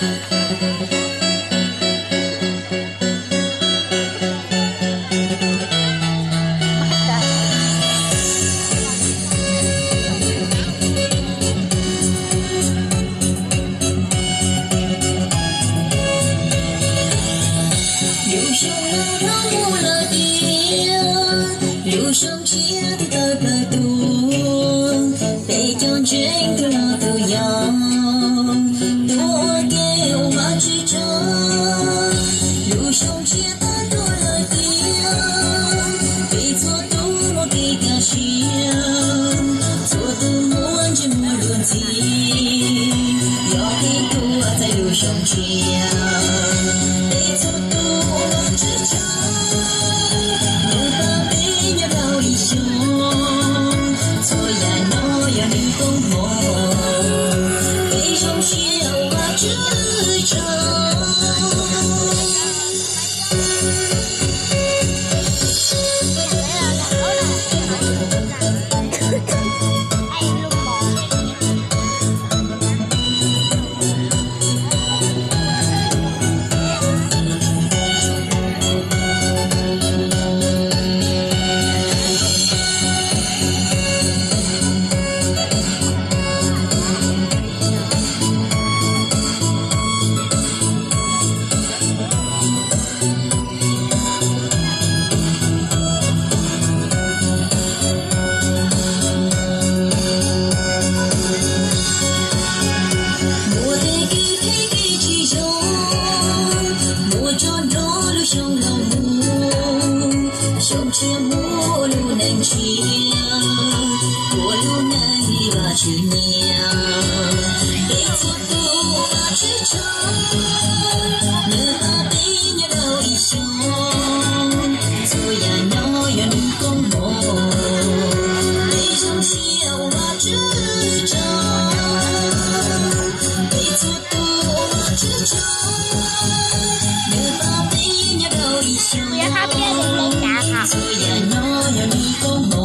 Lub xyoo no mus lawm tiag, lub xyoo tshiab twb tawm plaws tuaj, peb cov ntseeg tus no tus yau, tuaj ua ke ua Vajtswv tsaug. Lub xyoo tshiab tawm tuaj lawm tiag, peb txhua tus muaj kev kaj siab, txhua tus muaj ntsis muaj luag ntxhi, yog kev tuaj txais lub xyoo tshiab. Peb txhua tus ua Vajtswv tsaug, nws pab peb nyob rau ib xyoos, txhua yam no yog nws koob hmoov, peb zoo siab ua Vajtswv tsaug. Muaj tej kev phem kev tsis zoo, muaj tso nrog lub xyoo no mus, xyoo tshiab muab ua lub neej tshiab, ua lub neej li Vajtswv nyiam. Peb txhua tus ua Vajtswv tsaug, nws pab peb nyob rau ib xyoos, txhua yam no yog nws koob hmoov, peb zoo siab ua Vajtswv tsaug. Peb txhua tus ua Vajtswv tsaug, nws pab peb nyob rau ib xyoos, txhua yam no yog nws koob hmoov.